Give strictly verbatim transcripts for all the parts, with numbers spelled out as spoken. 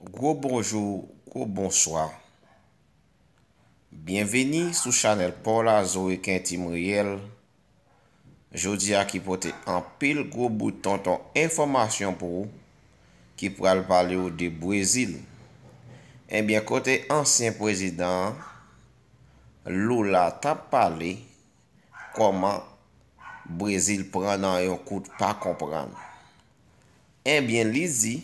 Gwo bonjou, gwo bonswa. Byenveni sou chanèl pa w la, Zorekin Tim Reyèl. Jodi a ki pote anpil gwo bout tonton enfòmasyon pou ou, ki pral pale w de Brezil. Ebyen, kote ansyen prezidan an, Lula t ap pale, kòman Brezil pran nan yon kout pa konprann. Ebyen, li di,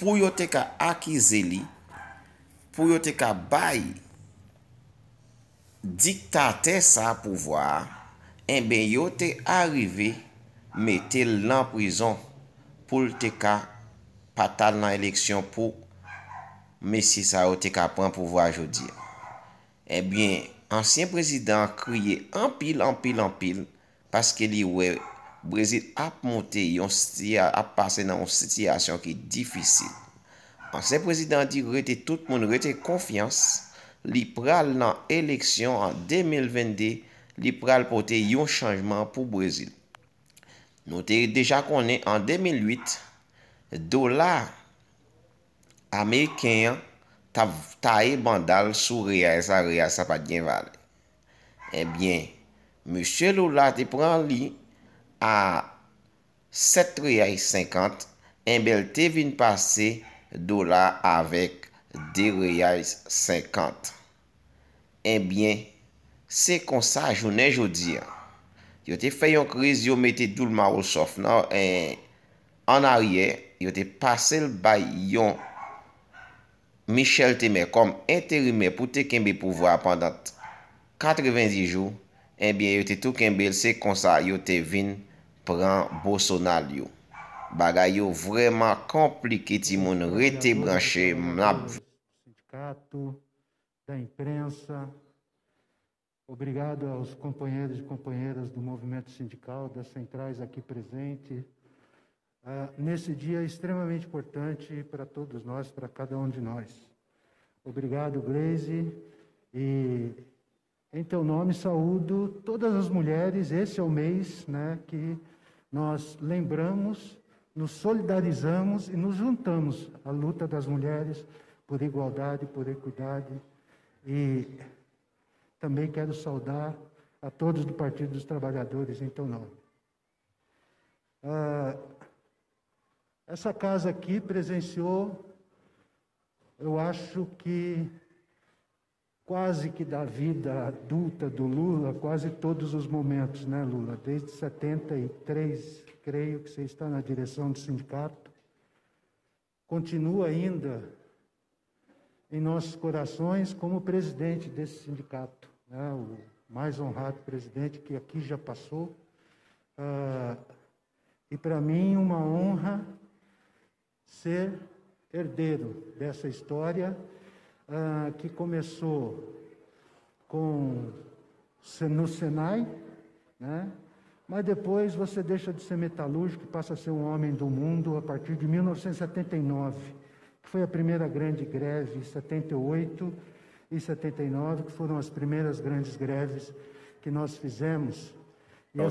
pou yo te ka akize li, pou yo te ka bay diktatè sa pouvwa a, enben, yo te arive mete l nan prizon pou l te ka pa t al nan eleksyon pou mesye sa yo te ka pran pouvwa jodi a. Ebyen, ansyen prezidan an kriye anpil, anpil, anpil, paske li wè Brezil ap monte yon sitiya-, ap pase nan yon sitiyasyon ki difisil. Ansyen prezidan an di rete tout moun, rete konfyans, li pral nan eleksyon an de mil vennde, li pral pote yon chanjman pou Brezil. Nou te deja konnen an de mil uit, dola ameriken an t ap taye banda l sou reyal sa, reyal sa pa t gen valè. Ebyen, mesye Lula te pran li a sèt reyal senkant, enben, l te vin pase dola avèk de reyal senkant. Ebyen, se konsa, jounen jodi a, yo te fè yon kriz, yo mete Dilma Rousseff nan, en, an aryè, yo te pase l bay yon Michel Temer kòm enterimè pou te kenbe pouvwa a pandan katrevenndis jou, ebyen, yo te tou kenbe l, se konsa yo te vin pran Bolsonaro. Bagay yo vrèman konplike, timoun, rete branche, m ap Sindicato, da imprensa. Obrigado aos companheiros e companheiras do movimento sindical, das centrais aqui presentes, ah, nesse dia extremamente importante para todos nós, para cada um de nós. Obrigado, Gleisi, e em teu nome saúdo todas as mulheres. Esse é o mês, né, que nós lembramos, nos solidarizamos e nos juntamos à luta das mulheres por igualdade, por equidade. E também quero saudar a todos do Partido dos Trabalhadores em teu nome. Ah, essa casa aqui presenciou, eu acho que quase que da vida adulta do Lula, quase todos os momentos, né, Lula? Desde setenta e três, creio que você está na direção do sindicato. Continua ainda em nossos corações como presidente desse sindicato, né, o mais honrado presidente que aqui já passou. Ah, e para mim, uma honra ser herdeiro dessa história, ah, que começou com, no Senai, né? Mas depois você deixa de ser metalúrgico e passa a ser um homem do mundo a partir de mil novecentos e setenta e nove, que foi a primeira grande greve, setenta e oito e setenta e nove, que foram as primeiras grandes greves que nós fizemos. E